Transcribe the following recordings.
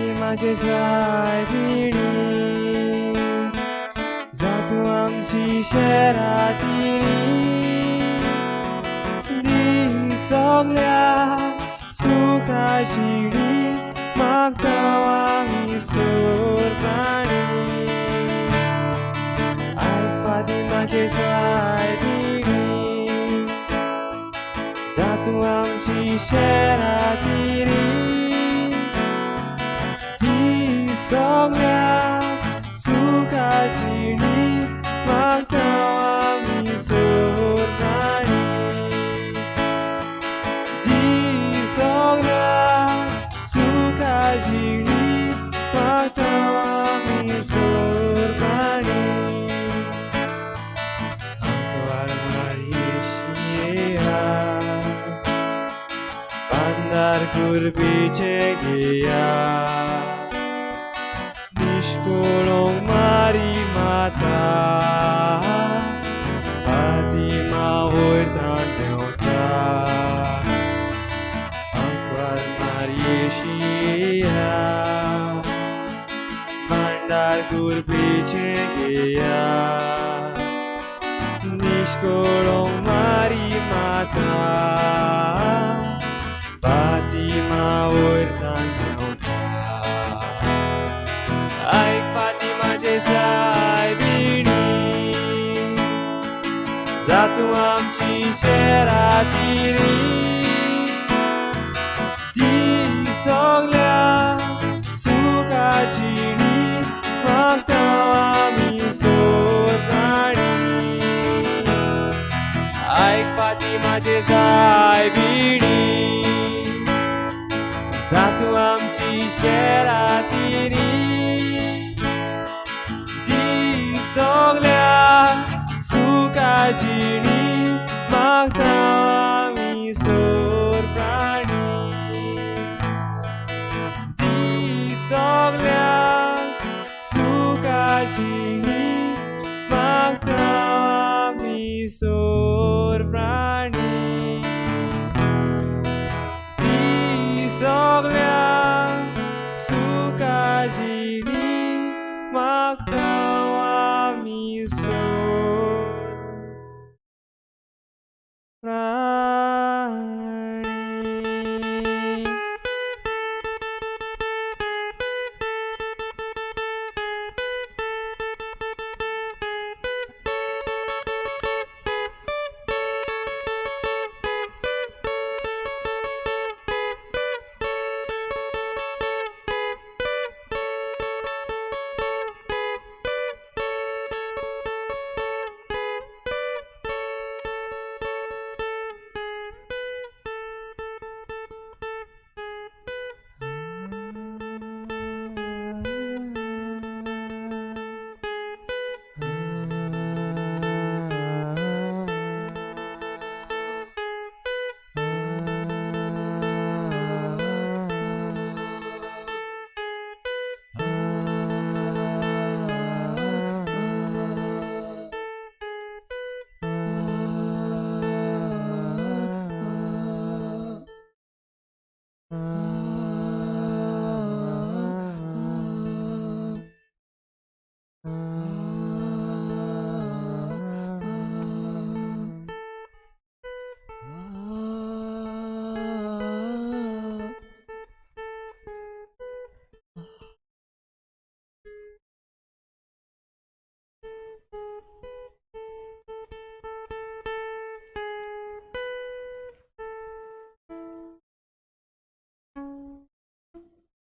फातिमाचे सायबिणी, जा तूं आमची शेरातिणी. दी सगल्या सुखाची मागता आमी सोरपाणी. आयक फातिमाचे सायबिणी, जा तूं आमची शेरातिणी. दी सगल्या सुखाची मागता आमी सोरपाणी. दी सगल्या सुखाची मागता आमी सोरपाणी. आंकवार मारिया, बांदार कुर्बीचे घेया, निष्कोळोंक मारी माता, फातिमा वयतान देंवता. आंकवार मारिया, भांडार कुर्बीचे घेया, निष्कोळोंक मारी माता, फातिमा वयतान देंवता. आयक फातिमाचे सायबिणी, जा तूं आमची शेरातिणी. दी सगल्या सुखाची मागता आमी सोरपाणी. आयक फातिमाचे सायबिणी, जा तूं आमची शेरातिणी. दी सगल्या सुखाची मागता आमी सोरपाणी. दी सगल्या सुखाची मागता आमी सोरपाणी. दी सगल्या सुखाची मागता आमी सोरपाणी.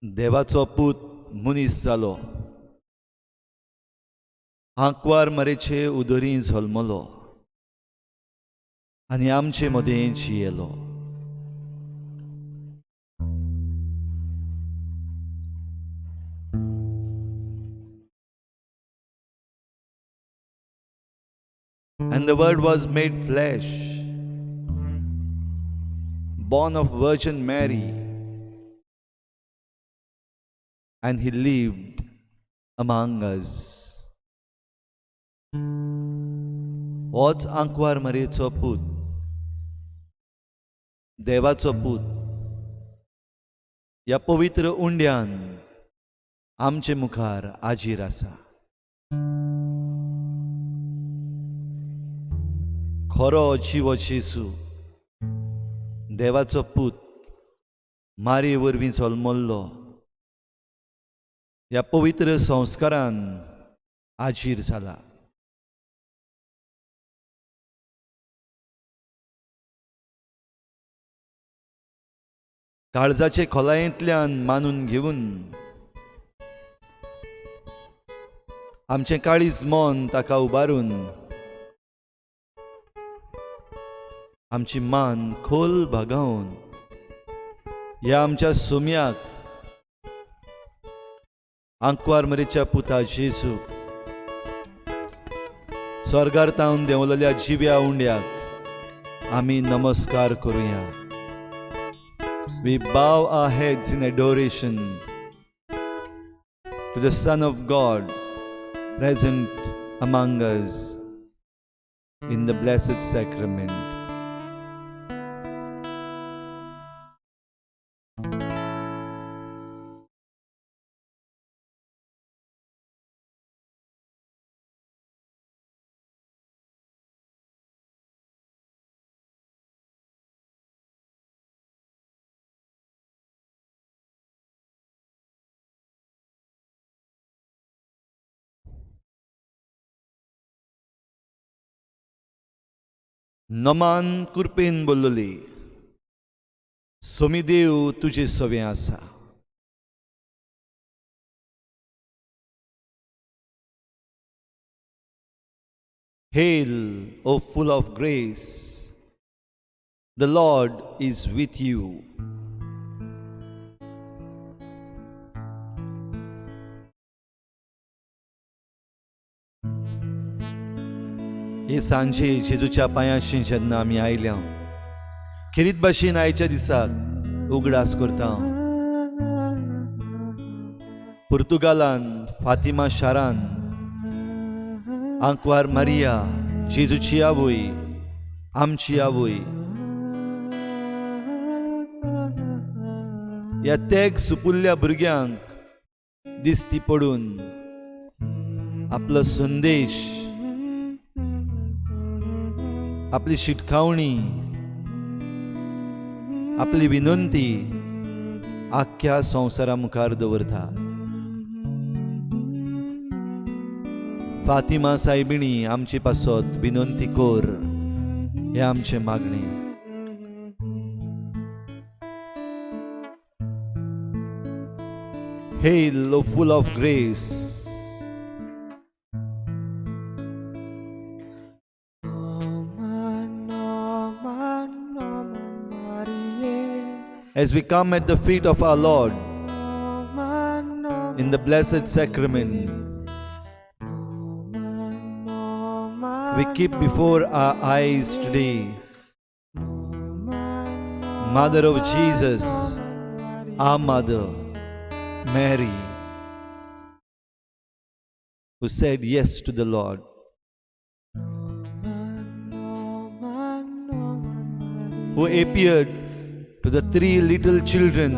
देवाचो पूत मनीस जालो, आंकवार मरेचे उदरी जल्मलो आनी आमचे मदें जियेलो. And the Word was made flesh, born of Virgin Mary, and he lived among us. होच आंकवार मरेचो पूत, देवाचो पूत, ह्या पवित्र उंड्यान आमचे मुखार आजीर आसा. खरो जिवो जेजू, देवाचो पूत, मारये वरवीं जल्मल्लो, ह्या पवित्र संस्कारान आजीर जाला. काळजाचे खोलायेंतल्यान मानून घेवन आमचें काळीज मन ताका उबारून आमची मान खोल भागावन ह्या आमच्या सुम्याक, आंकवार मरेच्या पुता जेजूक, स्वर्गार तावन देंवलेल्या जिव्या उंड्याक आमी नमस्कार करुया. We bow our heads in adoration to the Son of God present among us in the Blessed Sacrament. नमान कुरपेन बोल्लोली सोमीदेव तुजे सवें आसा. Hail, O full of grace, the Lord is with you. हे सांजे जेजूच्या पांयाशी जेन्ना आमी आयल्या, खेरीत भाशेन आयच्या दिसाक उगडास करता पुर्तुगालान फातिमा शारान आंकवार मारिया, जेजूची आवय, आमची आवय, ह्या तेग सुपुल्ल्या भुरग्यांक दिसती पडून आपलो संदेश, आपली शिटकावणी, आपली विनंती आख्ख्या संवसारा मुखार दवरता. फातिमा सायबिणी आमचे पासत विनंती कर, हें आमचें मागणें. Hail, O full of grace. As we come at the feet of our Lord in the Blessed Sacrament, we keep before our eyes today Mother of Jesus, our Mother, Mary, who said yes to the Lord, who appeared to the three little children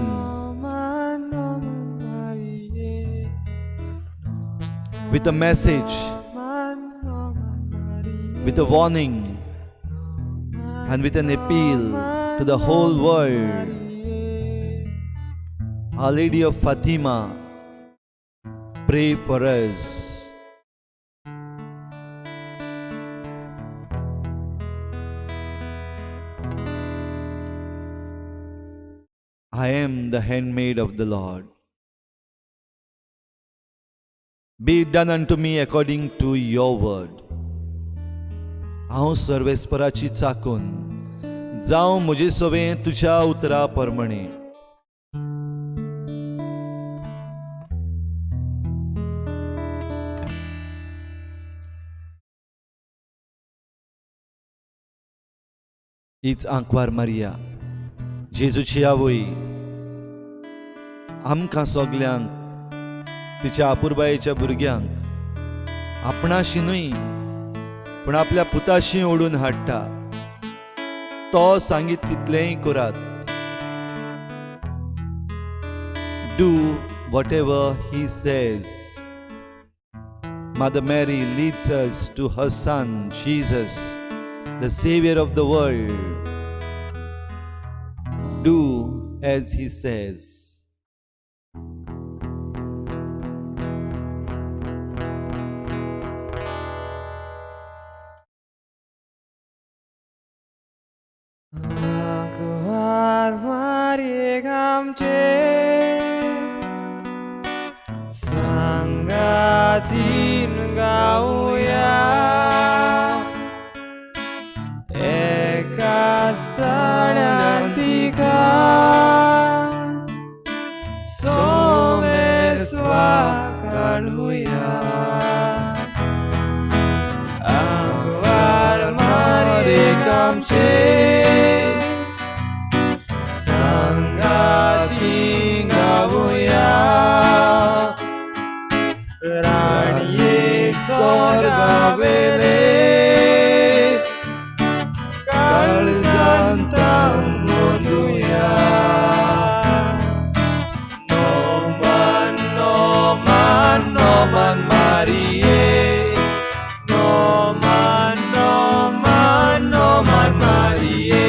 with a message, with a warning, and with an appeal to the whole world. Our Lady of Fatima, pray for us. I am the handmaid of the Lord. Be it done unto me according to your word. हांव सर्वेस्पराची चाकून, जावं म्हजे सवें तुज्या उतरा प्रमाणे. हीच आंकवार Maria, जेजूची आवय, आमकां सगल्यांक तिच्या आपुरबायेच्या भुरग्यांक आपणाशी न्हय पूण आपल्या पुताशी ओडून हाडटा. तो सांगीत तितलेंय करात. Do whatever he says. Mother Mary leads us to her son Jesus, the Savior of the world. Do as he says. आंकवार मारयेक आमचे सांगातीन गावया एकाच तळ्यान तिका सोमेस्वाक काडुया. आंकवार मारयेक आमचे सांगातीन गावया राणये स्वर्गावेले काळजांत नोंदुया. नोमान नोमान नोमान मारिये नोमान नोमान नोमान मारिये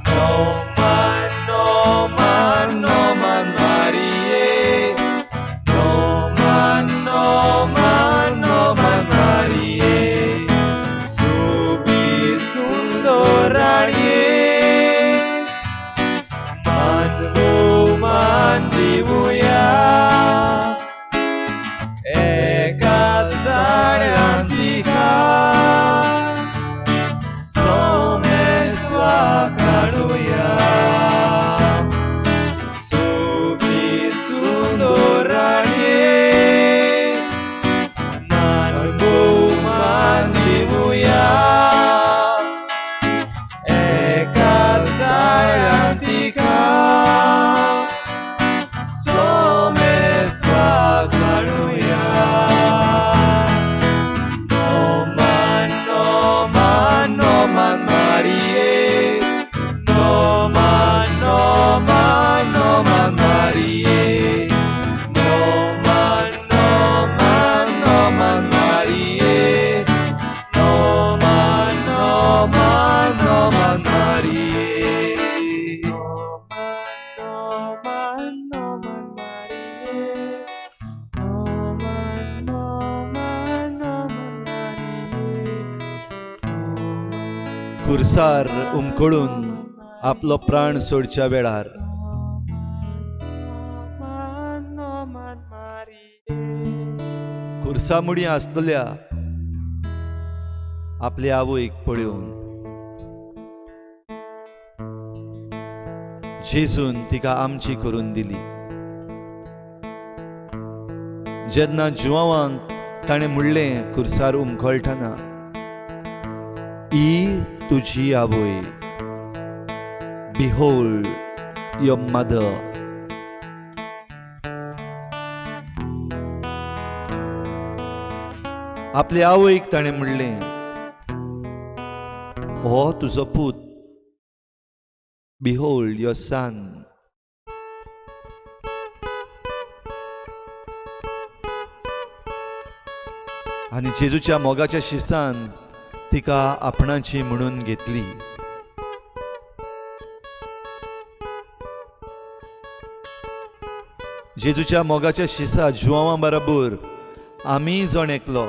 नोमान नोमान नोमान मारिये नोमान नोमान नोमान मारिये सोबीत सुंदर राणये मान भोवमान दिवया एकाच ताळ्यान तिका सोमेस्वाक काडुया. सोबीत सुंदर राणये मान भोवमान दिवया एकाच ताळ्यान तिका सोमेस्वाक काडुया. नोमान नोमान नोमान मारिये नोमान नोमान नोमान मारिये नोमान नोमान नोमान मारिये नोमान नोमान नोमान मारिये. नोमान नोमान मारिये नोमान नोमान नोमान मारिये. खुर्सार उमकळून आपलो प्राण सोडच्या वेळार नोमान नोमान मारिये खुर्सामुडी आसतल्या आपले आवयक पळोवन जेजून तिका आमची करून दिली. जेन्ना जुवांक ताणें म्हणलें खुर्सार उमकळटना, ही तुजी आवय, बिहोल्ड your mother. आपले आवयक ताणें म्हणलें, हो तुजो पूत, बिहोल्ड your सन. आनी जेजूच्या मोगाच्या शिसान तिका आपणाची म्हणून घेतली. जेजूच्या मोगाच्या शिसा जुवां बरोबर आमी जण एकलो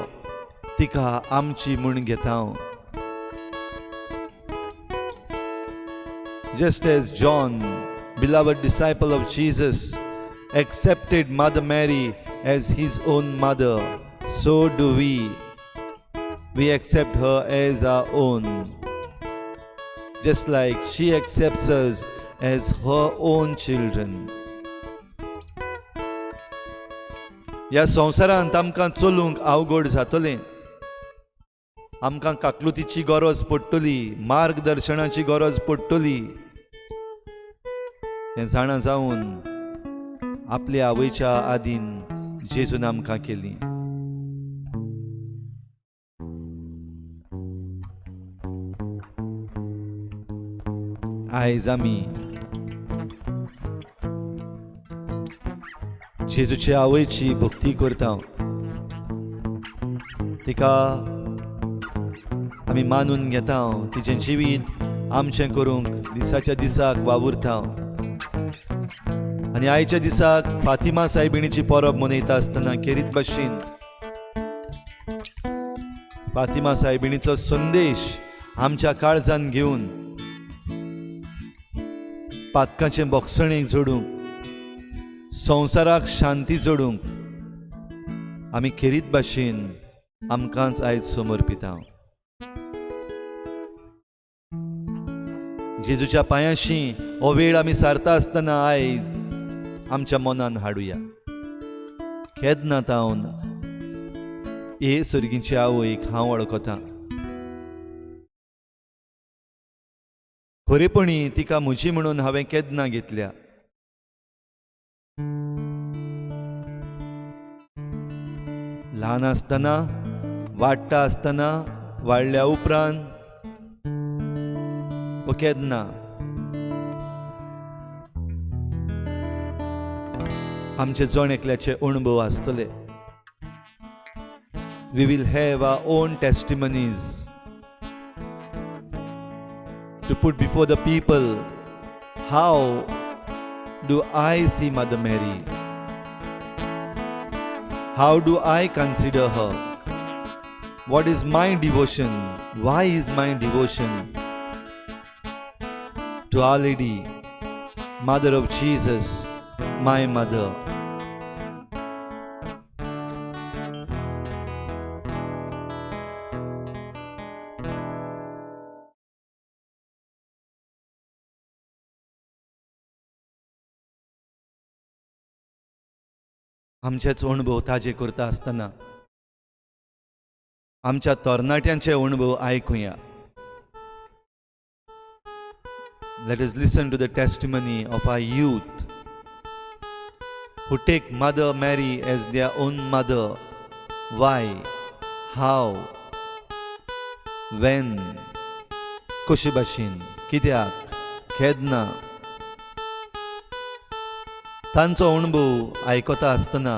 तिका आमची म्हूण घेता. Just as John, beloved disciple of Jesus, accepted Mother Mary as his own mother, so do we. We accept her as our own, just like she accepts us as her own children. ह्या संवसारांत आमकां चलूंक अवघड जातलें, आमकां काकलुतीची गरज पडटली, मार्गदर्शनाची गरज पडटली. हें जाणा जावन आपल्या आवयच्या आदीन जेजून आमकां केली. आयज आमी जेजूचे आवयची भक्ती करता. तिका आमी मानून घेता, तिचें जिवीत आमचें करूंक दिसाच्या दिसाक वावुरता. आनी आयच्या दिसाक फातिमा सायबिणीची परब मनयता आसतना खेरीत भाशेन फातिमा सायबिणीचो संदेश आमच्या काळजान घेवन पातकाचें बोगसणेक जोडूंक, संवसाराक शांती जोडूंक आमी खेरीत भाशेन आमकांच आयज समर्पिता. जेजूच्या पांयाशी हो वेळ आमी सारता आसतना आयज आमच्या मनान हाडुया, केन्ना तावन हे सर्गीचे आवयक हांव वळखता. खरेपणी तिका म्हजी म्हणून हांवें केन्ना घेतल्या. ल्हान आसतना, वाडटा आसतना, वाडल्या उपरांत ओ केन्ना आमचे जण एकल्याचे अणभव आसतले. We will have our own testimonies to put before the people. How do I see Mother Mary? How do I consider her? What is my devotion? Why is my devotion to Our Lady, Mother of Jesus, my mother? आमचेच अणभव ताजे करता आसतना आमच्या तरणाट्यांचे अणभव आयकुया. Let us listen to the testimony of our youth who take Mother Mary as their own mother. Why? How? When? कशे भाशेन, कित्याक, केन्ना तांचो अणभव आयकता आसतना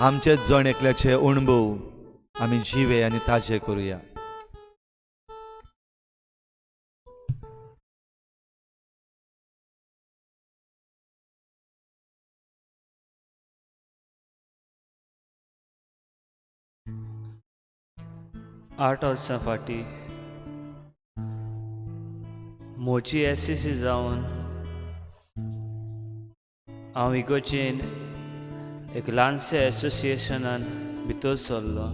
आमचेच जण एकल्याचे अणभव आमी जिवे आनी ताजे करुया. 8 वर्सां फाटीं म्हजी एसएससी जावन हांव इगोर्जेन एक ल्हानशें एसोसिएशनान भितर सरलो.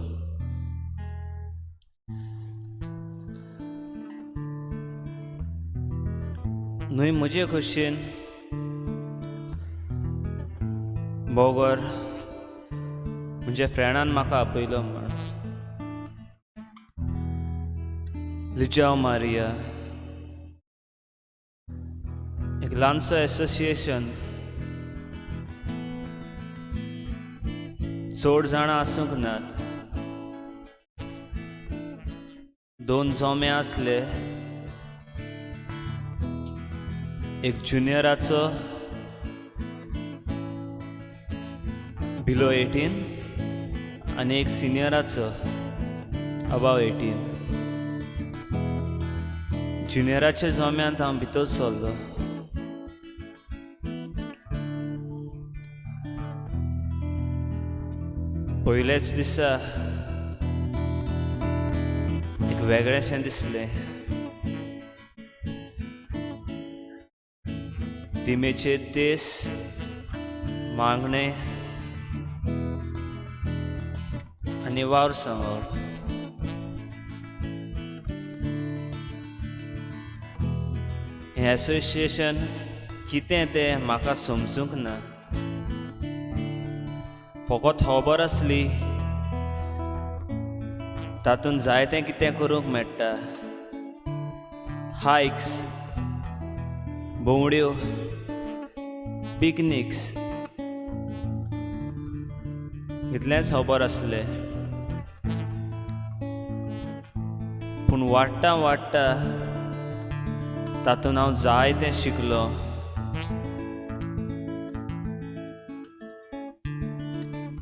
न्हय म्हजे खोशयेन बगर म्हज्या फ्रेंडान म्हाका आपयलो म्हण. लिजांव मारिया एक ल्हानसो एसोसिएशन, चड जाणां आसूंक नात. दोन जोमे आसले, एक ज्युनियराचो बिलो 18 आनी एक सिनियराचो अबाव 18. ज्युनियराच्या जोम्यांत हांव भितर सरलो. पयल्याच दिसा एक वेगळेशें दिसलें. दिमेचेर देस मागणें आनी वावर सांगप. हें एसोसिएशन कितें तें म्हाका समजूंक ना. फकत खबर आसली तातूंत जायतें कितें करूंक मेळटा, हायक्स, भोंवड्यो, पिकनिक्स, इतलेंच खबर आसलें. पूण वाडटा वाडटा तातूंत हांव जायतें शिकलो.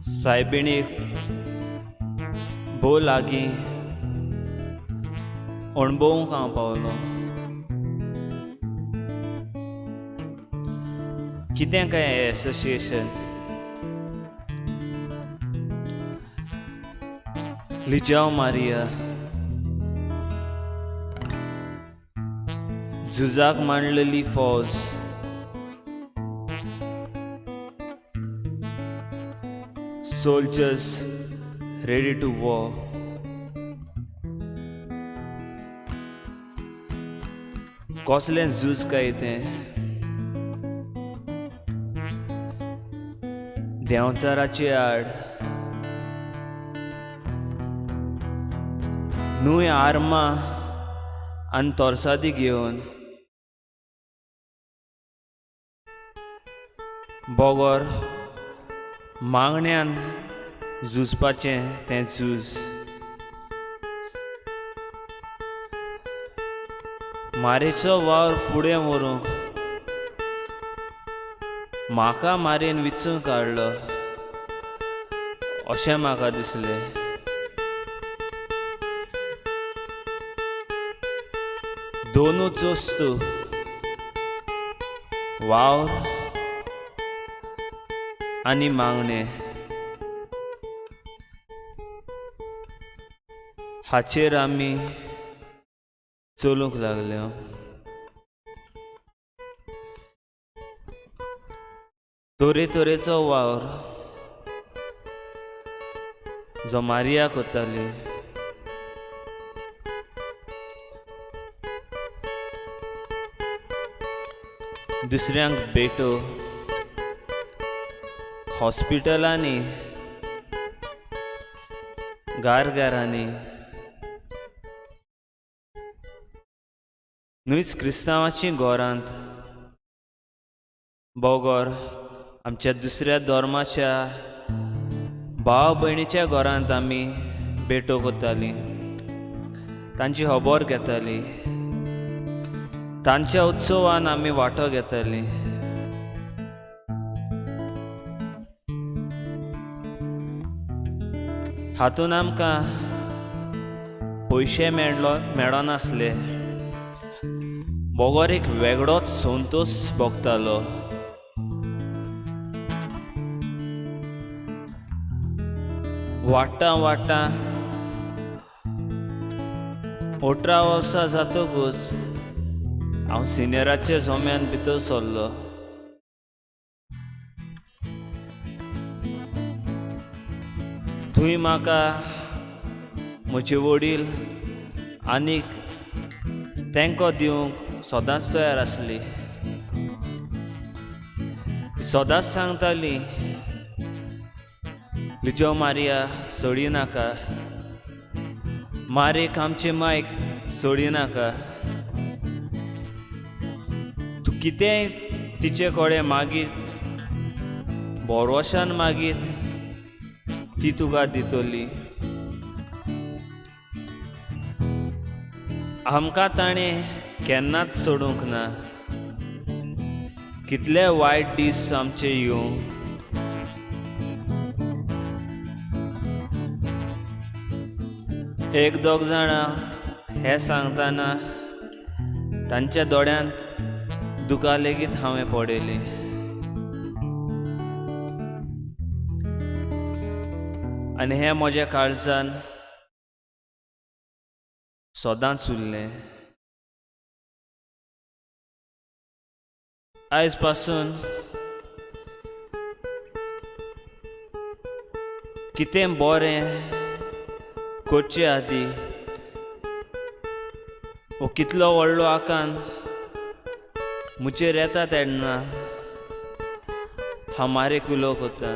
सायबिणीक भोव लागीं अणभवूंक हांव पावलो. कितें काय हें एसोसिएशन लिजांव मारिया झुजाक मांडलेली फौज सोल्जर्स रेडी टू वॉर. कसलें झूज काय तें देंवचाराचे आड न्हय आर्मां आनी तरसादी घेवन बगर मागण्यान झुजपाचें तें झूज. मारेचो वावर फुडें व्हरूंक म्हाका मारेन विचून काडलो अशें म्हाका दिसलें. दोनूच वस्तू वावर आनी मागणें हाचेर आमी चलूंक लागले. तरेतरेचो वावर जो मारिया करताली दुसऱ्यांक भेटो हॉस्पिटलांनी घारांनी न्हूच क्रिस्तांवाची घरांत बगर आमच्या दुसऱ्या धर्माच्या भाव भयणीच्या घरांत आमी भेटो करतालीं, तांची खबर घेतालीं, तांच्या उत्सवान आमी वांटो घेतालीं. हातून आमकां पयशे मेळनासले बगर एक वेगळोच संतोश भोगतालो. वाडटा वाडटा 18 वर्सां जातकूच हांव सिनियराच्या जम्यान भितर सरलो. थंय म्हाका म्हजे वडील आनीक तेंको दिवंक सदांच तयार आसली. ती सदांच सांगताली, लिजो मारिया सोडी नाका, मारेक आमचे मायक सोडी नाका, तूं कितेंय तिचे कडेन मागीत भरवशान मागीत ती तुका दितली. आमकां ताणें केन्नाच सोडूंक ना. कितले वायट दीस आमचे येवं एक दोग जाणां हें सांगतना तांच्या दोळ्यांत दुकां लेगीत हांवें पळयलीं. आनी हें म्हज्या काळजान सदांच उरलें. आयज पासून कितें बरें करचे आदीं वो कितलो व्हडलो आकांत म्हजेर येता तेन्ना हांव मारेक उलो करता.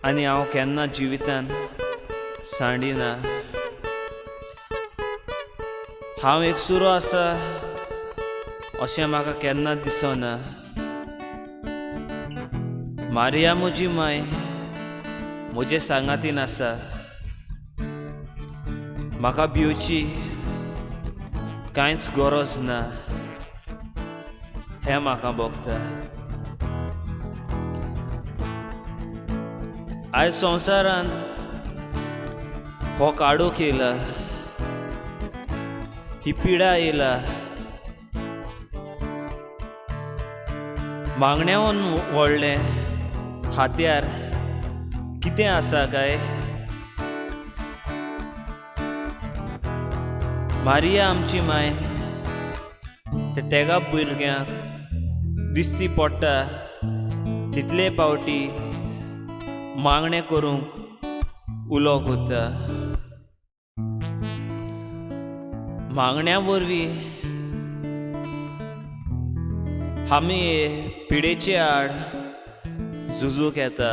आनी हांव केन्ना जिवितान सांडिना. हांव एकसुरो आसा अशें म्हाका केन्ना दिसना. मारिया म्हजी माय म्हजे सांगातीन आसा. म्हाका भिवची कांयच गरज ना. हें म्हाका भोगता. आयज संवसारांत हो काळोख येयला, ही पिडा येयला, मागण्यावन व्हडलें हात्यार कितें आसा काय? मारिया आमची माय ते तेगा भुरग्यांक दिसती पडटा तितले पावटी मागणें करूंक उलो करता. मागण्या वरवीं आमी पिडेचे आड झुजूंक येता.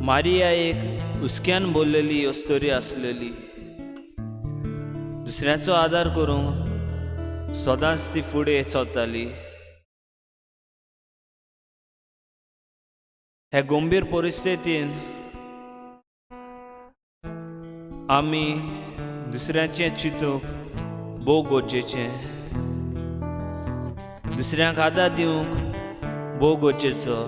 मारिया एक हुस्क्यान भरलेली अस्तोरी आसलेली. दुसऱ्याचो आदार करूंक सदांच ती फुडें चलताली. हे गंभीर परिस्थितीन आमी दुसऱ्याचें चिंतूंक भोव गरजेचें, दुसऱ्यांक आदार दिवंक भोव गरजेचो.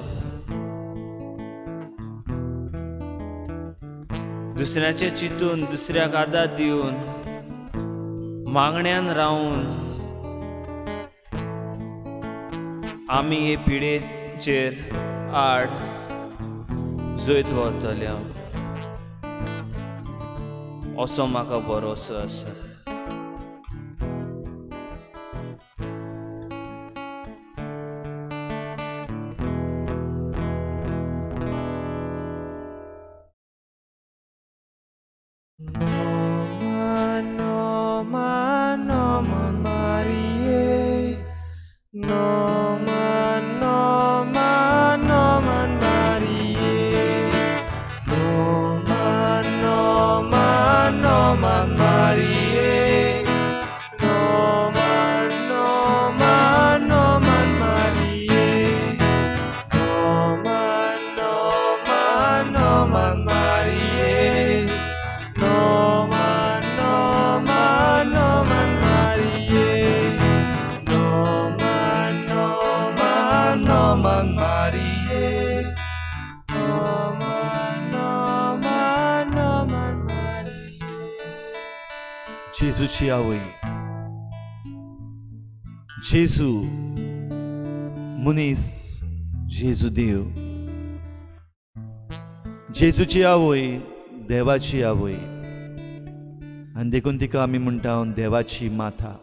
दुसऱ्याचें चिंतून दुसऱ्याक आदार दिवन मागण्यान रावन आमी हे पिडेचेर आड जैत व्हरतले असो म्हाका भरोसो आसा. जेजूची आवय, जेजू मनीस, जेजू देव, जेजूची आवय देवाची आवय, आनी देखून तिका आमी म्हणटा देवाची माता.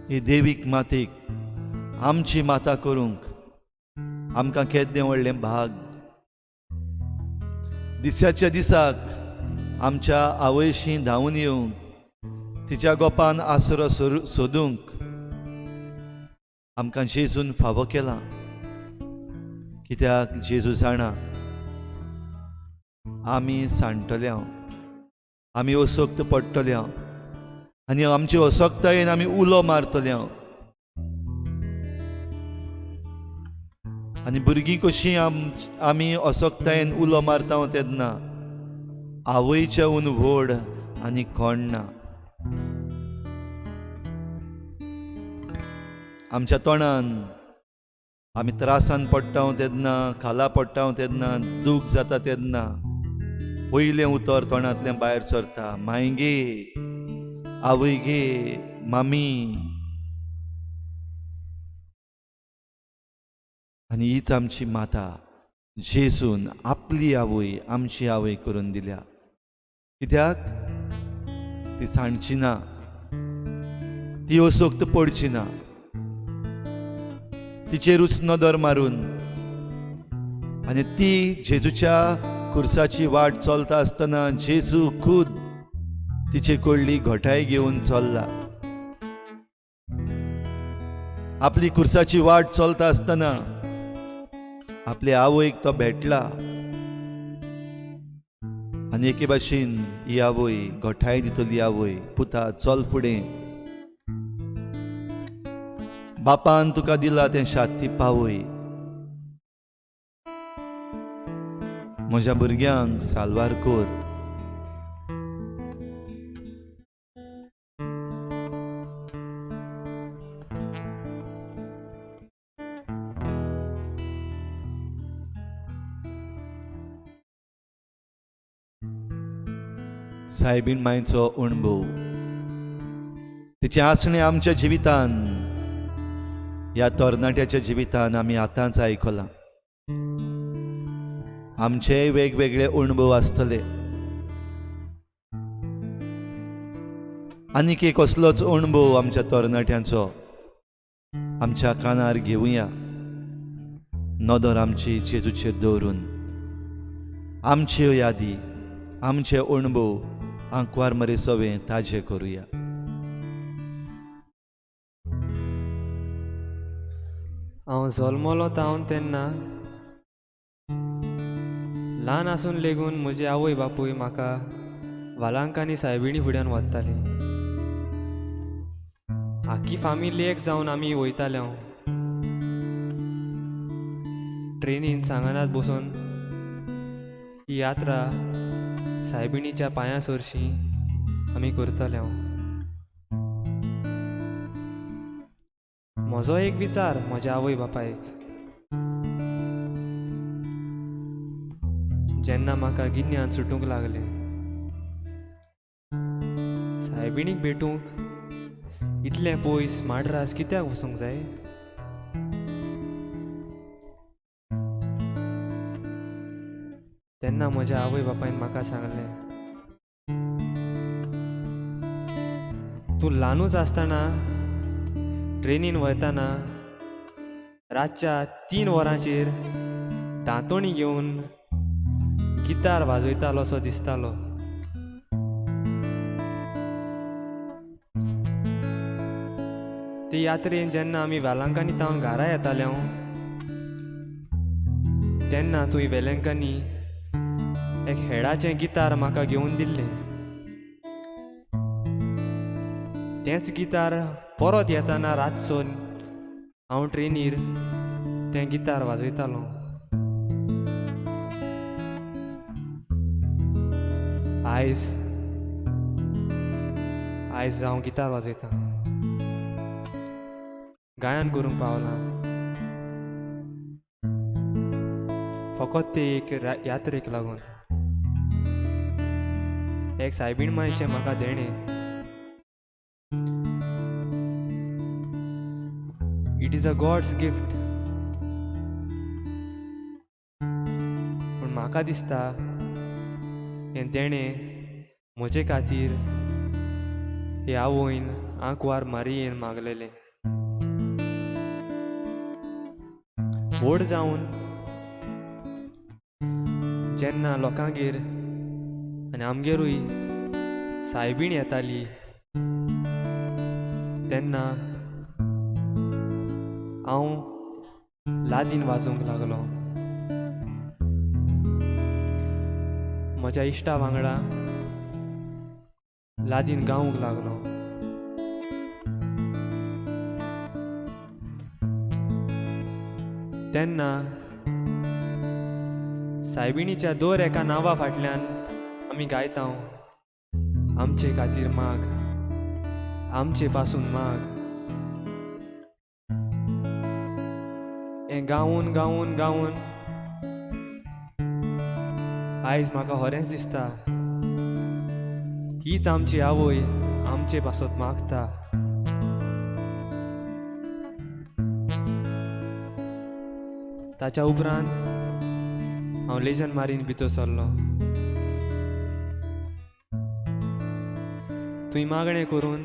ही देवीक मातेक आमची माता करूंक आमकां केदें व्हडलें भाग. दिसाच्या दिसाक आमच्या आवयशी धांवून येवंक, तिच्या गोपान आसरो सोदूंक आमकां जेजून फावो केला. कित्याक जेजू जाणा आमी सांडटले, आमी असक्त पडटले आनी आमचे असक्तायेन आमी उलो मारतले. आनी भुरगीं कशीं आमी असक्तायेन उलो मारता तेन्ना आवयच्याहून व्हड आनी कोण ना. आमच्या तोंडान आमी त्रासान पडटा तेन्ना, खाला पडटा तेन्ना, दूख जाता तेन्ना पयलें उतर तोंडांतलें भायर सरता, माय गे, आवय गे, मामी. आनी हीच आमची माता जेजून आपली आवय आमची आवय करून दिल्या. कित्याक ती सांडची ना, ती असक्त पडची ना, तिचेरूच नदर मारून आनी ती जेजूच्या खुर्साची वाट चलता आसतना जेजू खुद तिचे कडली घटाय घेवन चल्ला. आपली खुर्साची वाट चलता आसतना आपले आवयक तो भेटला आनी एके भाशेन ही आवय घटाय दितली आवय, पुता चल फुडें, बापान तुका दिला तें शाती पावय, म्हज्या भुरग्यांक साल्वार कर. सायबीण मांयचो अणभव, तिचें आसणें आमच्या जिवितान, ह्या तरणाट्याच्या जिवितान आमी आतांच आयकलां. आमचेय वेगवेगळे अणभव आसतले. आनीक एक असलोच अणभव आमच्या तरणाट्यांचो आमच्या कानार घेवया. नदर आमची जेजूचेर दवरून आमच्यो यादी, आमचे अणभव आंकवार मरे सवे ताजे करुया. हांव जल्मलो तावन तेन्ना ल्हान आसून लेगून म्हजी आवय बापूय म्हाका वालांकांनी सायबिणी फुड्यान व्हरताली. आख्खी फामिली एक जावन आमी वयताले. हांव ट्रेनीन सांगानात बसून ही यात्रा सायबिणीच्या पांयां सरशी आमी करताले. हांव म्हजो एक विचार म्हज्या आवय बापायक, जेन्ना म्हाका गिन्यान सुटूंक लागलें, सायबिणीक भेटूंक इतलें पयस माड्रास कित्याक वचूंक जाय? तेन्ना म्हज्या आवय बापायन म्हाका सांगलें, तूं ल्हानूच आसतना ट्रेनीन वयताना रातच्या 3 वरांचेर दांतोणी घेवन गितार वाजयतालो असो दिसतालो. ते यात्रेन जेन्ना आमी वेलंकांनी तावन घरा येताले हांव, तेन्ना तुवें वेलंकांनी एक हेडाचें गितार म्हाका घेवन दिल्लें. तेंच गितार परत येताना रातचो हांव ट्रेनीर तें गितार वाजयतालो. आयज आयज हांव गितार वाजयतां, गायन करूंक पावलां. फकत ते एक यात्रेक लागून, एक सायबीण मायचें म्हाका देणें. It is a God's gift. पूण म्हाका दिसता हें देणें म्हजे खातीर हे आवयन आंकवार मारियेन मागलेलें. व्हड जावन जेन्ना लोकांगेर आनी आमगेरूय सायबीण येताली तेन्ना हांव लादीन वाजोवंक लागलो. म्हज्या इश्टा वांगडा लादीन गावंक लागलो. तेन्ना सायबिणीच्या दर एका नांवा फाटल्यान आमी गायता, आमचे खातीर माग, आमचे पासून माग. हें गावून गावून गावून आयज म्हाका खरेंच दिसता हीच आमची आवय आमचे पासत मागता. ताच्या उपरांत हांव लेजन मारीन भितर सरलो. थंय मागणें करून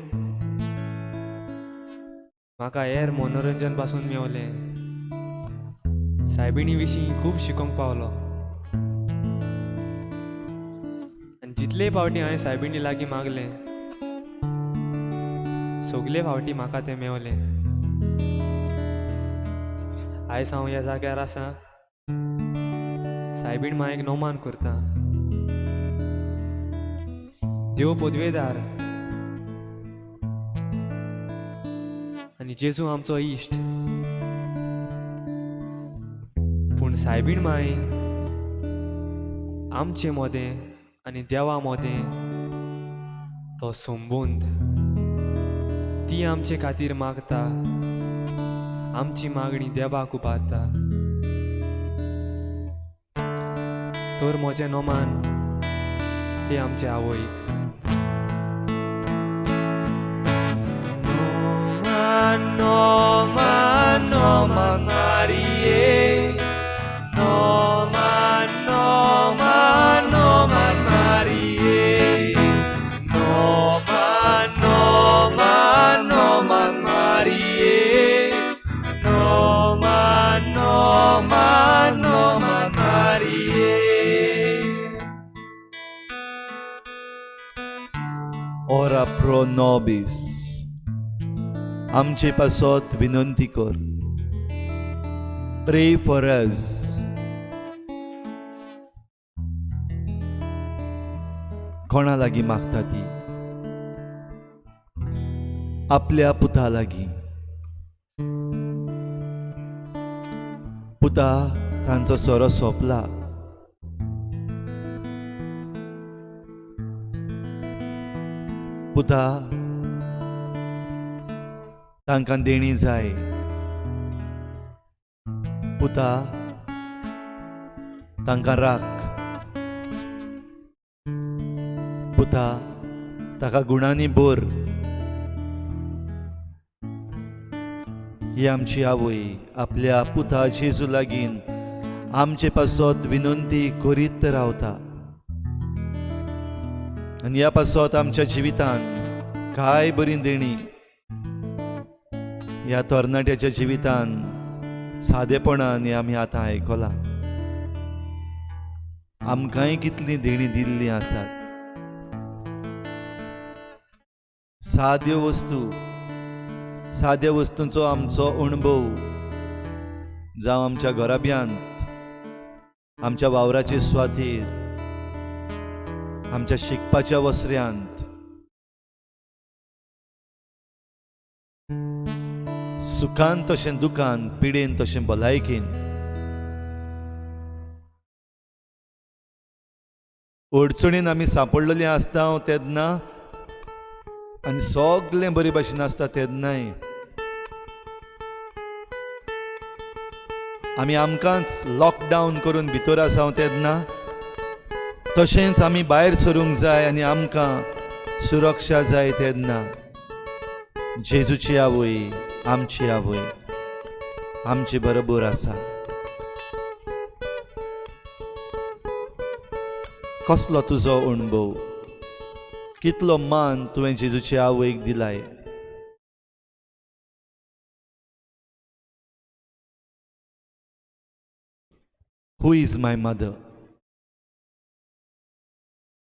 म्हाका हेर मनोरंजन पासून मेवलें. सायबिणी विशीं खूब शिकोंक पावलो आनी जितले फावटी हांवें सायबिणी लागीं मागलें सगले फावटी म्हाका तें मेवलें. आयज हांव ह्या जाग्यार आसा, सायबीण मायक नोमान करता. देव पदवेदार आनी जेजू आमचो इश्ट, पूण सायबीण माय आमचे मोदें आनी देवा मोदें तो संबंद. ती आमचे खातीर मागता, आमची मागणी देवाक उबारता. तर म्हजें नोमान हे आमचे आवयक. नोमा नोमा नोमा मारिये, नोमा नोमा नोमा मारिये, नोमा नोमा नोमा मारिये, नोमा नोमा नोमा मारिये. Ora pro nobis. आमचे पासत विनंती कर. Pray for us. कोणा लागीं मागता ती? आपल्या पुता लागीं. पुता, तांचो सोरो सोंपला. पुता, तांकां देणी जाय. पुता, तांकां राख. पुता, ताका गुणांनी भर. ही आमची आवय आपल्या पुता जेजू लागीं आमचे पासत विनंती करीत रावता आनी ह्या पासत आमच्या जिवितान काय बरी देणी ह्या तरणाट्याच्या जिवितान सादेपणान हें आमी आतां आयकलां. आमकांय कितलीं देणीं दिल्लीं आसात. साद्यो वस्तू, साद्या वस्तूंचो आमचो अणभव, जावं आमच्या घराब्यांत, आमच्या वावराचे सुवातेर, आमच्या शिकपाच्या वसऱ्यांत, सुखान तशें दुखान, पिडेन तशें भलायकेन, अडचणीन आमी सांपडलेलीं आसता तेन्ना आनी सगळें बरे भाशेन आसता तेन्नाय आमी आमकांच लॉकडावन करून भितर आसा तेन्ना, तशेंच आमी भायर सरूंक जाय आनी आमकां सुरक्षा जाय तेन्ना जेजूची आवय आमची आवय आमचे बरोबर आसा. कसलो तुजो अणभव? कितलो मान तुवें जेजूचे आवयक दिलाय? Who is my mother?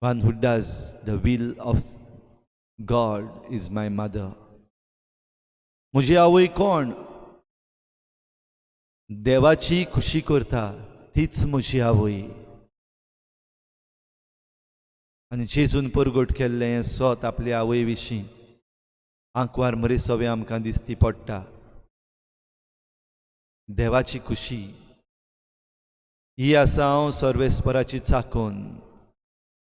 One who does the will of God is my mother. म्हजी आवय कोण? देवाची खुशी करता तीच म्हजी आवय. आनी जेजून परगट केल्लें हें सत आपले आवय विशीं आंकवार मरे सवें आमकां दिसती पडटा. देवाची खुशी ही आसा हांव सर्वेस्पराची चाकोन,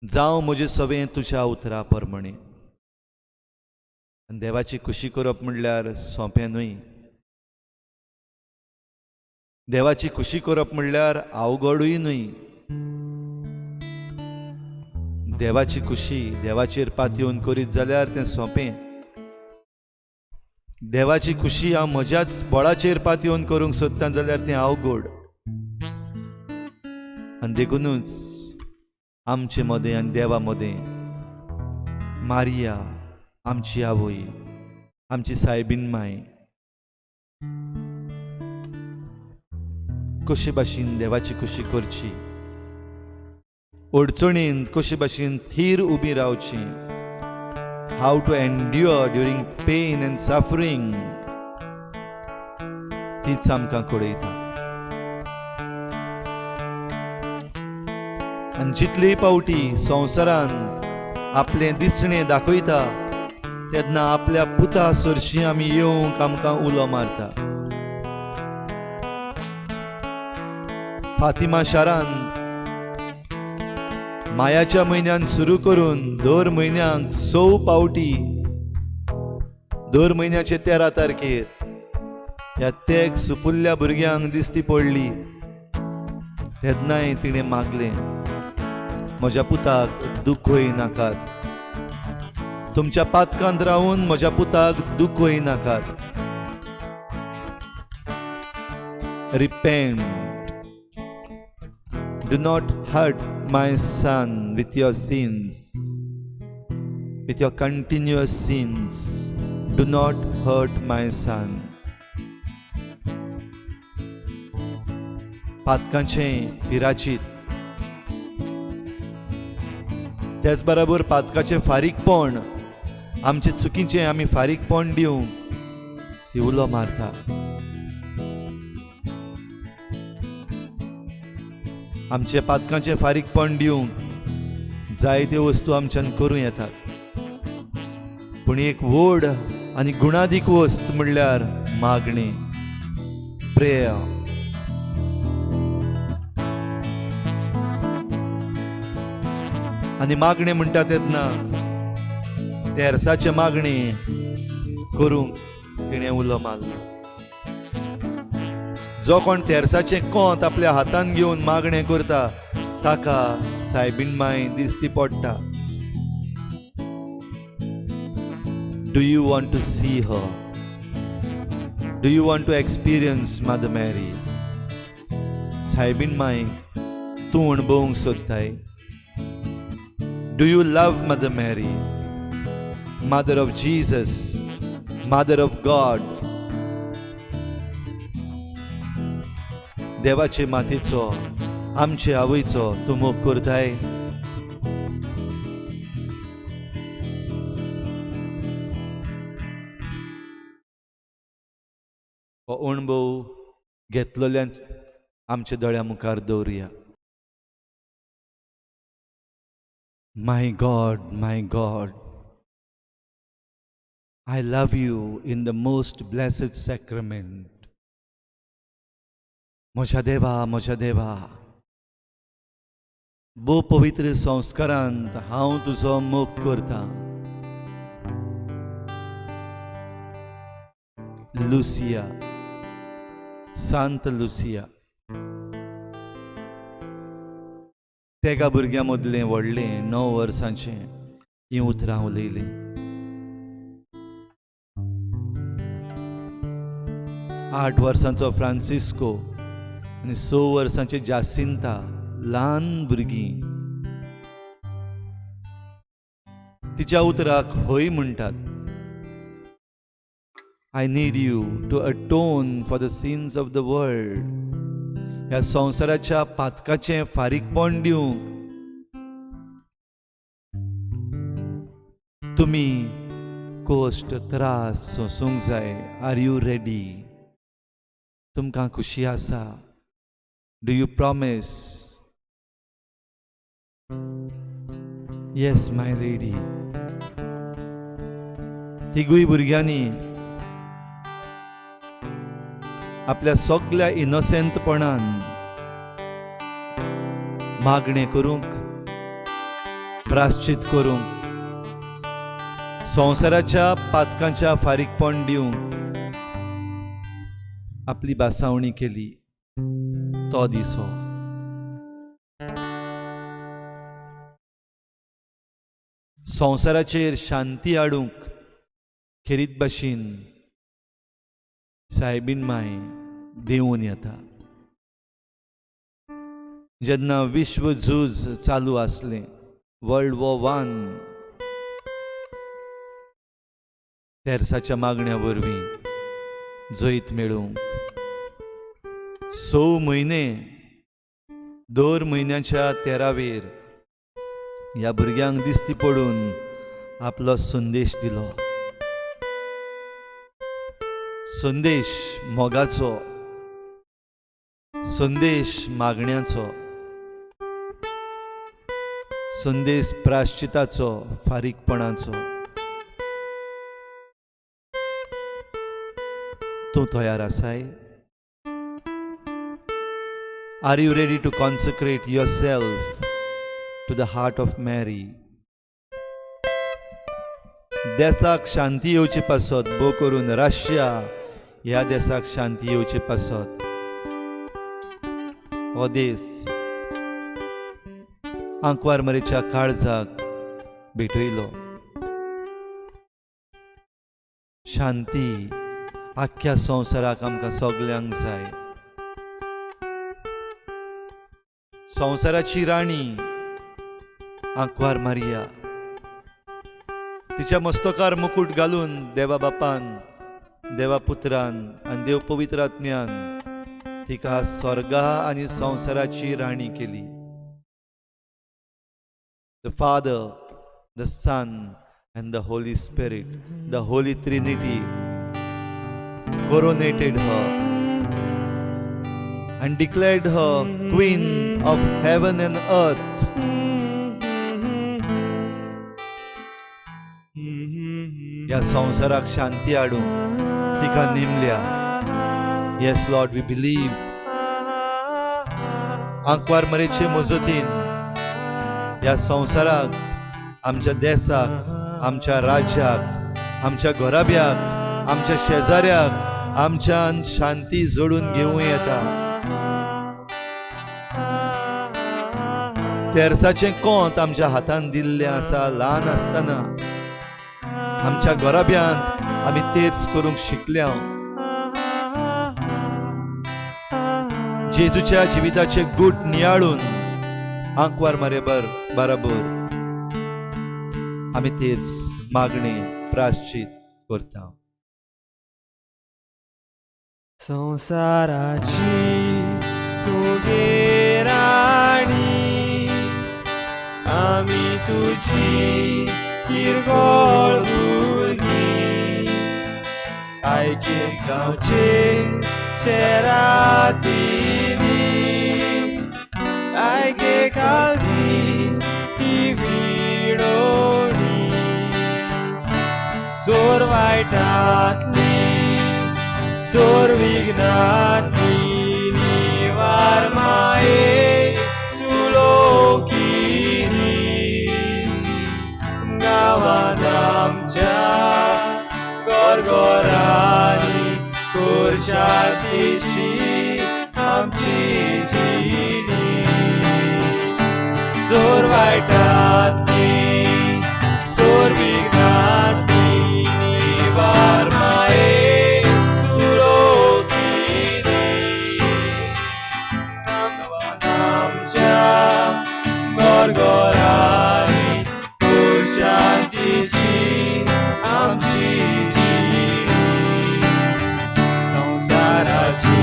जावं म्हजें सवें तुज्या उतरा प्रमाणें. आनी देवाची खुशी करप म्हणल्यार सोंपें न्हय. देवाची खुशी करप म्हणल्यार अवघडूय न्हय. देवाची खुशी देवाचेर पातयेवन करीत जाल्यार तें सोंपें. देवाची खुशी हांव म्हज्याच बळाचेर पातयेवन करूंक सोदता जाल्यार तें अवघड. आनी देखुनूच आमचे मदें आनी देवा मदें मारिया आमची आवय, आमची सायबीन माय कशे भाशेन देवाची खुशी करची, अडचणींत कशे भाशेन थीर उबी रावची, how to endure during pain and suffering, तीच आमकां कळयता. आनी जितले पावटी संवसारान आपलें दिसणें दाखयता तेन्ना आपल्या पुता सरशीं आमी येवंक आमकां उलो मारता. फातिमा शारान मायाच्या म्हयन्यान सुरू करून दर म्हयन्याक 6 पावटी, दर म्हयन्याचे 13 तारखेर ह्या तेग सुपुल्ल्या भुरग्यांक दिसती पडली. तेन्नाय तिणें मागलें, म्हज्या पुताक दुखय नाकात. तुमच्या पातकांत रावून म्हज्या पुताक दुखय नाकात. Repent. Do not hurt my son with your sins, with your continuous sins. Do not hurt my son. पातकांचें विराचीत, त्याच बराबर पातकाचें फारीकपण, आमचे चुकीचें आमी फारीकपण दिवंक ती उलो मारता. आमचे पातकांचें फारीकपण दिवंक जायत्यो वस्तू आमच्यान करूं येतात, पूण एक व्हड आनी गुणादीक वस्त म्हणल्यार मागणें, प्रेयर. आनी मागणें म्हणटा तेन्ना तेर्साचें मागणें करूंक तिणें उलो मारलो. जो कोण तेर्साचें कोंत आपल्या हातान घेवन मागणें करता ताका सायबीण माय दिसती पडटा. Do you want to see her? Do you want to experience Mother Mary? सायबीण मायक तूं अणभवूंक सोदताय? Do you love Mother Mary, Mother of Jesus, Mother of God? देवाचे मातेचो, आमचे आवयचो तूं मोग करताय? हो अणभव घेतलेल्यान आमच्या दोळ्या मुखार दवरुया. My God, my God, I love you in the most blessed sacrament. म्हज्या देवा, म्हज्या देवा, भोव पवित्र संस्कारांत हांव तुजो मोग करतां. लुसिया, सांत लुसिया, तेगा भुरग्यां मदलें व्हडलें 9 वर्सांचें, हीं उतरां उलयलीं. 8 वर्सांचो फ्रांसिस्को आनी 6 वर्सांचें जासिंता, ल्हान भुरगीं, तिच्या उतराक हय म्हणटात. I need you to atone for the sins of the world. ह्या संवसाराच्या पातकाचें फारीकपण दिवंक तुमी कश्ट त्रास सोंसूंक जाय. Are you ready? तुमकां खुशी आसा? Do you promise? Yes, my lady. तिगूय भुरग्यांनी आपल्या सगल्या इनोसेंटपणान मागणें करूंक, प्राश्चित करूंक, संवसाराच्या पातकांच्या फारीकपण दिवंक आपली भासावणी केली. तो दीस हो. संवसाराचेर शांती हाडूंक खेरीत भाशेन सायबीण माय देंवून येता. जेन्ना विश्व झूज चालू आसलें, वर्ल्ड वॉर वन, तेर्साच्या मागण्या वरवीं जैत मेळोवंक 6 म्हयने, दर म्हयन्याच्या 13वेर ह्या भुरग्यांक दिसती पडून आपलो संदेश दिलो. संदेश मोगाचो, संदेश मागण्याचो, संदेश प्राश्चिताचो, फारीकपणाचो. तूं तयार आसाय? Are you ready to consecrate yourself to the heart of Mary? देसाक शांती येवचे पासत, भोव करून रशिया ह्या देसाक शांती येवचे पासत, हो देस आंकवार मरेच्या काळजाक भेटयलो. शांती आख्ख्या संवसाराक आमकां सगल्यांक जाय. संवसाराची राणी आंकवार मारिया, तिच्या मस्तकार मुकूट घालून देवा बापान, देवा पुत्रान आनी देव पवित्र आत्म्यान तिका स्वर्गा आनी संवसाराची राणी केली. The Father, the Son and the Holy Spirit, the Holy Trinity, coronated her and declared her Queen of heaven and earth. ह्या संवसाराक शांती हाडूंक तिका नेमल्या. Yes Lord, we believe. आंकवार मरेचे मजतीन ह्या संवसाराक, आमच्या देसाक, आमच्या राज्याक, आमच्या घराब्याक, आमच्या शेजाऱ्याक आमच्यान शांती जोडून घेवं येता. तेर्साचें कोंत आमच्या हातान दिल्लें आसा. ल्हान आसतना आमच्या घराब्यांत आमी तेर्स करूंक शिकल्या. जेजूच्या जिविताचे गूट नियाळून आंकवार मारे बराबर आमी तेर्स मागणे प्राश्चित करता. संवसाराची तुगे राणी, आमी तुजी किरकोळ भुरगीं, आयचे गांवचे शेरातीनी, आयके खालती ही विडोणी, सोर वायटांतली सोर विघ्नांतली निवार माये सुलोकिनी, गांवांत आमच्या घरघरांनी कुर्शातीची आमची जिणी, सोर वायटांतली सोर विघ्नांतली निवार माये सुलोकिनी, आमच्या घरघरांनी कुर्शातीची आमची जिणी. संवसाराची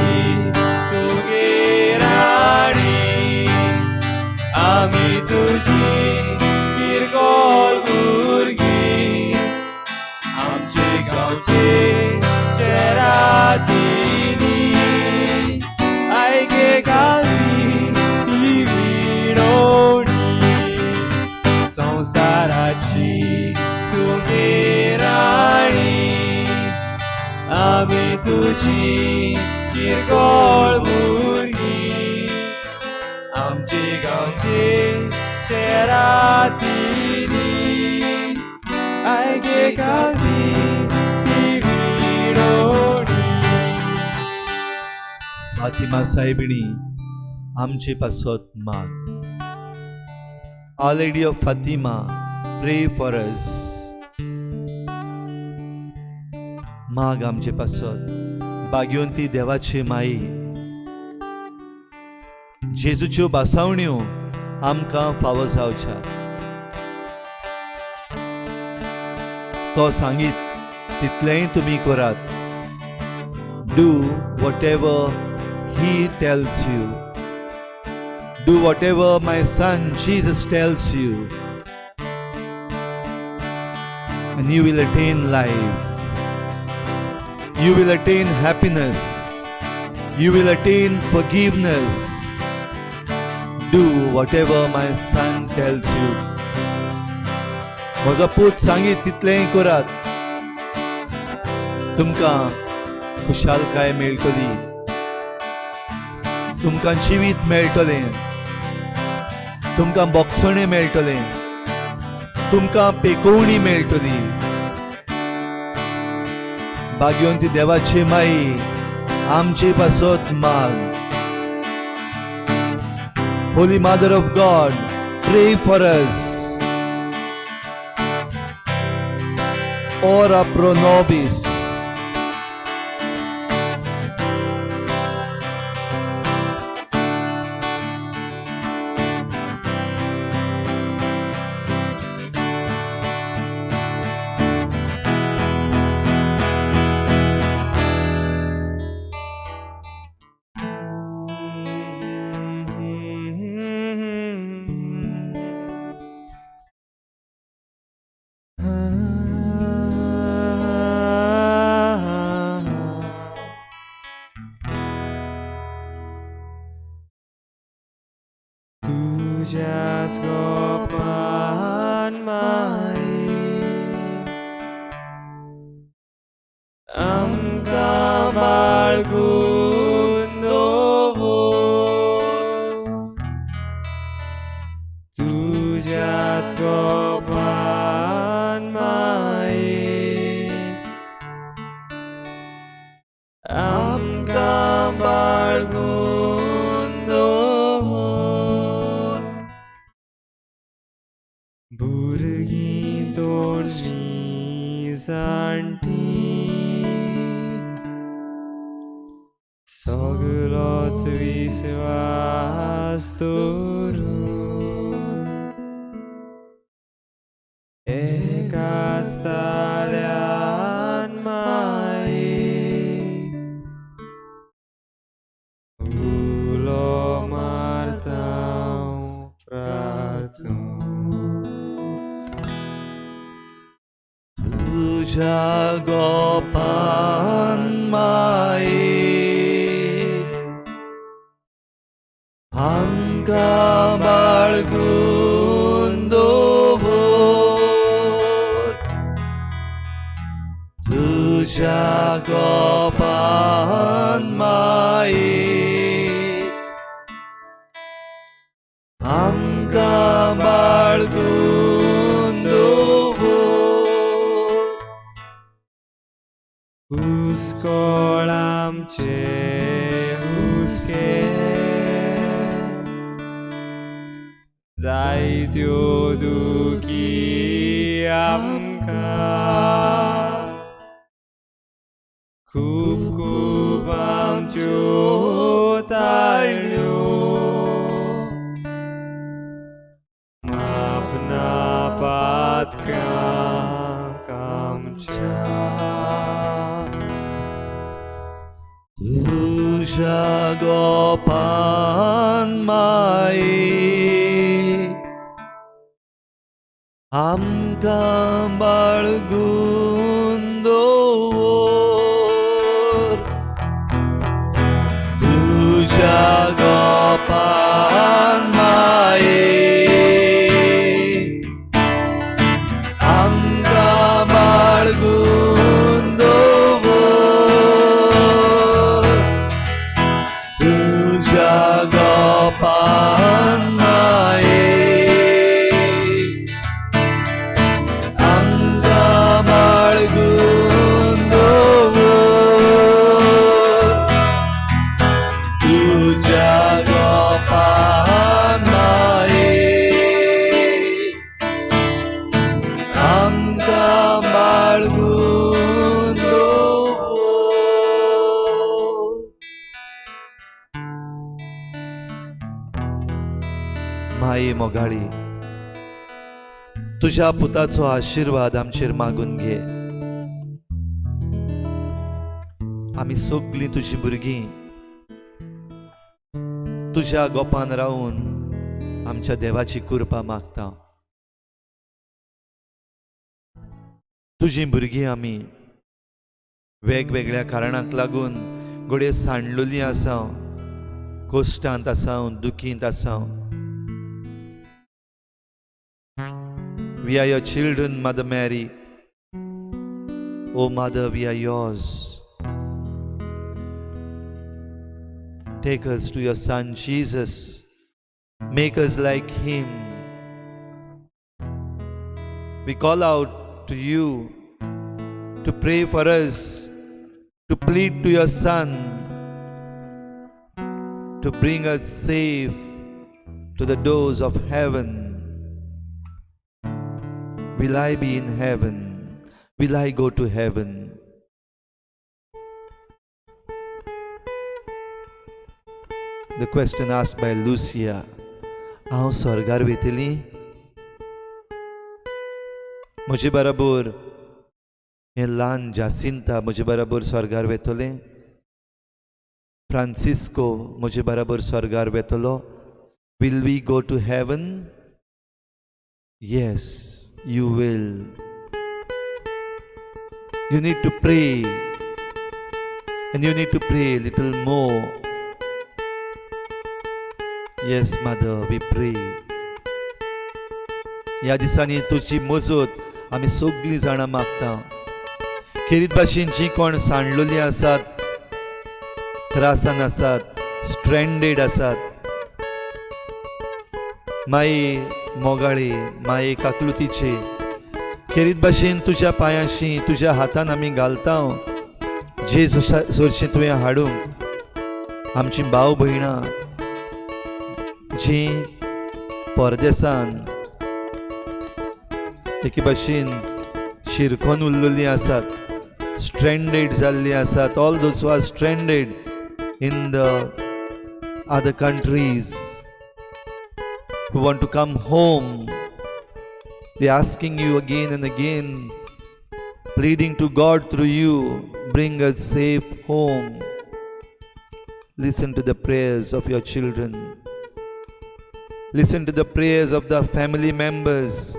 तुगे राणी, आमी तुजी किरकोळ भुरगीं, आमचे गांवचे शेरातीनी, आयगे घालती ही विणोणी. संवसाराची तुगे राणी, आमी तुजी किरकोळ भुरगीं, आमचे गांवचे शेरातीनी, आयगे घालती ही विणोणी. फातिमा साहेबिणी, आमचे पासत माग. Our Lady of Fatima, pray for us. माग आमचे पासत. भाग्यवंती देवाची माई, जेजूच्यो बासावण्यो आमकां फावो जावच्या. तो सांगीत तितलेंय तुमी करात. Do whatever he tells you. Do whatever my son Jesus tells you, and you will attain life. You will attain happiness. You will attain forgiveness. Do whatever my son tells you. म्हजो पूत सांगीत तितलेंय करात, तुमकां खुशालकाय मेळटली, तुमकां जिवीत मेळटलें, तुमकां बोगसणें मेळटलें, तुमकां पेकोवणी मेळटली. भाग्यवंती देवाची माई, आमचे पासत माग. Holy Mother of God, Pray for us. Ora pro nobis. तुज्याच गोपान माई आमकां बाळगून दवर तुज्याच गोपान माई आमकां बाळगून दवर भुरगीं तोडणी जाणटी सगलोच विस्वास दवरून एकाच ताळ्यान माई उलो मारता प्रार्थना. तुज्या गोपान माई आमकां बाळगून दवर तुज्या गोपान माई आमकां बाळगून दवर. हुस्कोळ आमचे हुस्के जायत्यो दुखी आमकां खूब खूब आमच्यो ताळ्यो मापना पातकांक आमच्या. तुज्या गोपान माई आमकां बाळगून दवर तुज्या गोपान माई आमकां बाळगून दवर तुज्या गोपान माये आमकां बाळगून दवर तुज्या गोपान माये आमकां बाळगून दवर. माये मोगाळी, तुज्या पुताचो आशिर्वाद आमचेर मागून घे. आमी सगलीं तुजीं भुरगीं तुज्या गोपान रावून आमच्या देवाची कृपा मागता. तुजीं भुरगीं आमी वेगवेगळ्या कारणांक लागून घडये सांडलेलीं आसा, कश्टांत आसा, दुखींत आसा. We are your children, Mother Mary. O Mother, we are yours. Take us to your Son Jesus. Make us like him. We call out to you to pray for us, to plead to your Son, to bring us safe to the doors of heaven. Will I be in heaven? Will I go to heaven? The question asked by Lucia, हांव स्वर्गार वेतली? म्हजे बराबर हें ल्हान जासिंता म्हजे बराबर स्वर्गार वेतलें? Francisco म्हजे बराबर स्वर्गार वेतलो? Will we go to heaven? Yes, you will. You need to pray, and you need to pray little more. Yes, Mother, we pray. ह्या दिसांनी तुजी मजत आमी सगळीं जाणां मागता. खेरीत भाशेन जीं कोण सांडलेलीं आसात, त्रासान आसात, स्ट्रेंडेड आसात, माये मोगाळी, माये काकलुतीचे, खेरीत भाशेन तुज्या पांयांशी, तुज्या हातान आमी घालता. जेजू सरशी तुवें हाडूंक आमची भाव भयणां जीं परदेसान एके भाशेन शिरकोन उरलेलीं आसात, स्ट्रेंडेड जाल्लीं आसात. All those are stranded in the other countries who want to come home. They're asking you again and again, pleading to God through you, bring us safe home. Listen to the prayers of your children. Listen to the prayers of the family members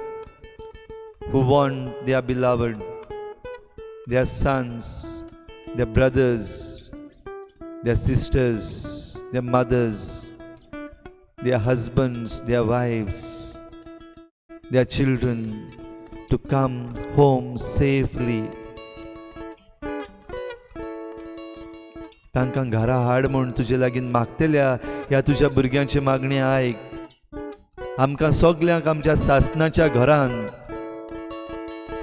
who want their beloved, their sons, their brothers, their sisters, their mothers, their husbands, their wives, their children to come home safely. तांकां घरा हाड म्हूण तुजे लागीं मागतल्या ह्या तुज्या भुरग्यांची मागणी आयक. आमकां सगल्यांक आमच्या सासनाच्या घरान,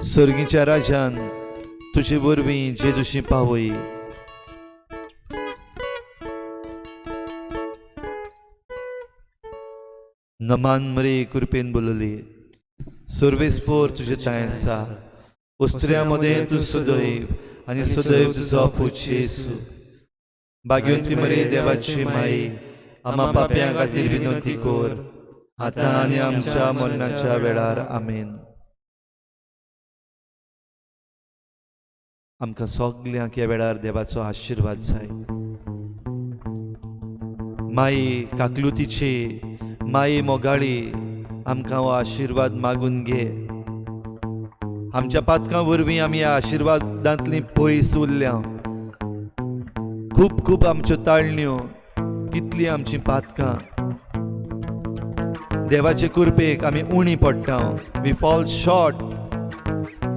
सर्गीच्या राज्यान तुजे वरवीं जेजूशी पावय. नमान मरे कृपेन बोलली, सर्वेस्पोर तुजें तांय आसा. उस्त्र्या मदें तूं सदैव आनी सदैव तुजो पूत जेजू. भाग्यवंती मरे देवाची माई, आमा पापयां खातीर विनंती कर, आतां आनी आमच्या मरणाच्या वेळार. आमेन. आमकां सगल्यांक ह्या वेळार देवाचो आशिर्वाद जाय. माई काकलुतीची, माई मोगाळी, आमकां हो आशिर्वाद मागून घे. आमच्या पातकां वरवीं आमी ह्या आशिर्वादांतली पयस उरल्या. खूब खूब आमच्यो ताळण्यो, कितलीं आमचीं पातकां. देवाचे कृपेक आमी उणी पडटा. We fall short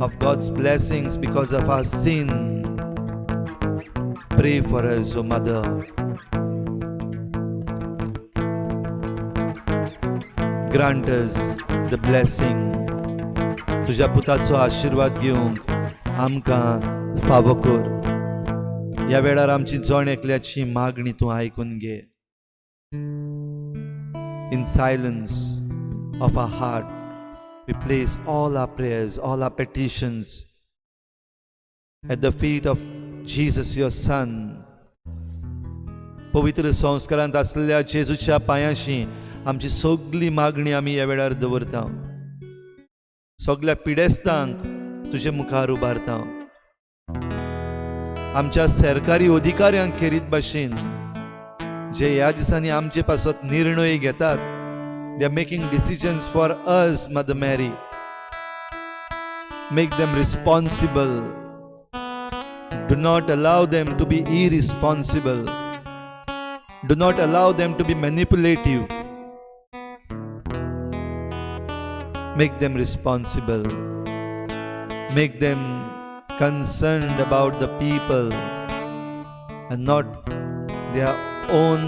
of God's blessings because of our sin. Pray for us, O Mother. Grant us the blessing. तुझ्या पुताचो आशिर्वाद घेवंक आमकां फावो कर. ह्या वेळार आमची जण एकल्याची मागणी तूं आयकून घे. In silence of our heart, we place all our prayers, all our petitions at the feet of Jesus, your Son. पवित्र संस्कारांत आसलेल्या जेजूच्या पांयाशी आमची सगली मागणी आमी ह्या वेळार दवरता. सगल्या पिडेस्तांक तुजे मुखार उबारता. आमच्या सरकारी अधिकाऱ्यांक खेरीत भाशेन जे ह्या दिसांनी आमचे पासत निर्णय घेतात, they are making decisions for us. Mother Mary, make them responsible. Do not allow them to be irresponsible. Do not allow them to be manipulative. Make them responsible. Make them concerned about the people and not their own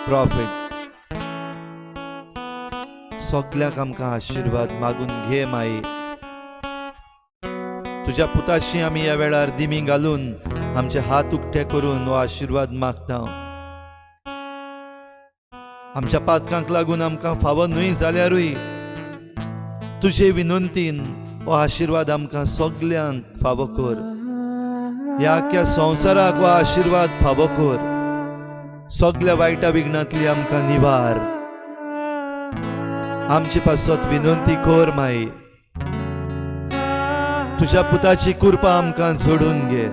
profit. सगल्यांक आमकां आशिर्वाद मागून घे माई. तुज्या पुताशी आमी ह्या वेळार दिमी घालून, आमचे हात उक्ते करून हो आशिर्वाद मागता. आमच्या पातकांक लागून आमकां फावो न्हय जाल्यारूय तुजे विनंतीन हो आशिर्वाद आमकां सगल्यांक फावो कर. ह्या आख्ख्या संवसाराक हो आशिर्वाद फावो कर. सगल्या वायटा विघ्नांतली आमकां निवार. आमचे पासत विनंती कर माई. तुज्या पुताची कृपा आमकां जोडून घे.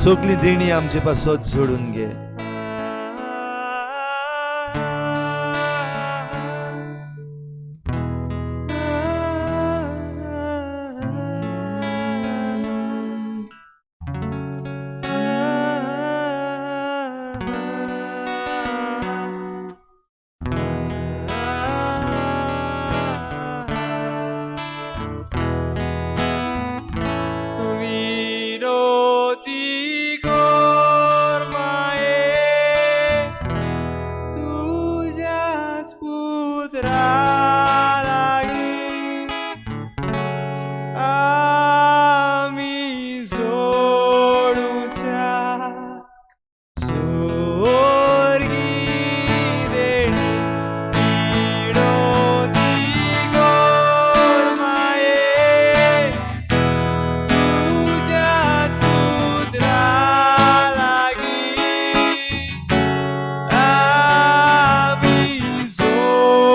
सगली देणी आमचे पासत जोडून घे. विनोती कर माये तुझ्याच पुत्रा लागीं आमी जोडुच्या सोर्गी देणी. विनोती कर माये तुझ्याच पुत्रा लागीं आमी जोडुच्या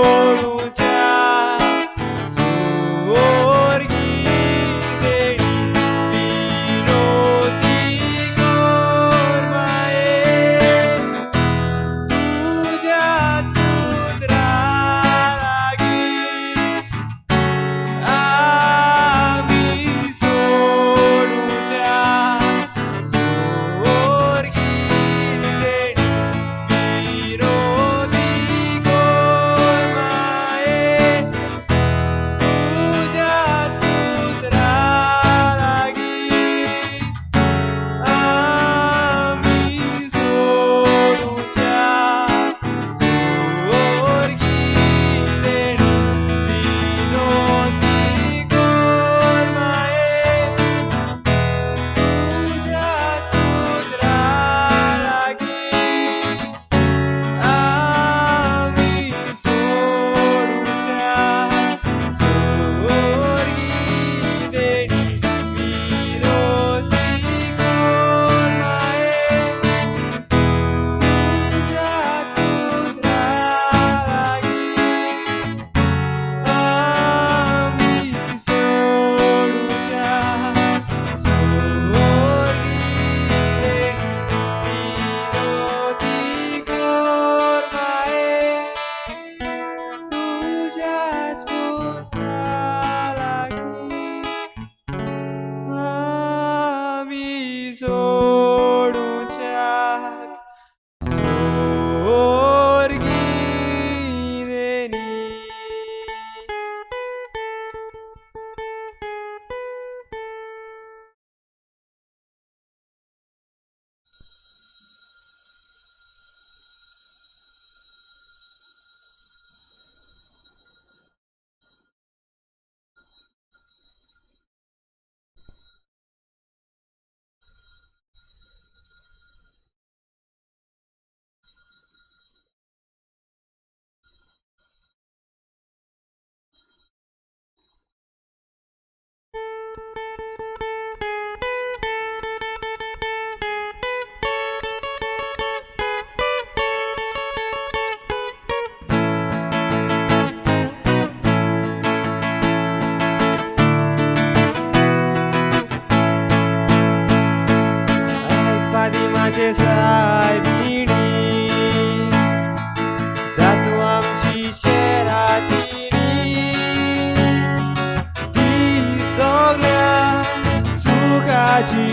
सोर्गी देणी. विनोती कर माये तुझ्याच पुत्रा लागीं आमी सोडुच्या सोर्गी देणी. विनोती कर माये तुझ्याच पुत्रा लागीं आमी सोडुच्या सोर्गी देणी. विनोती कर माये तुझ्याच पुत्रा लागीं आमी सोडुच्या सोर्गी देणी. विनोती कर माये तुझ्याच पुत्रा लागीं आमी सोडुच्या सोर्गी देणी. विनोती कर माये तुझ्याच पुत्रा लागीं आमी सोडुच्या सोर्गी देणी. ऐक फातिमाचे सायबिणी, जातूं आमची शेरातिनी, ती सगल्या सुखाची.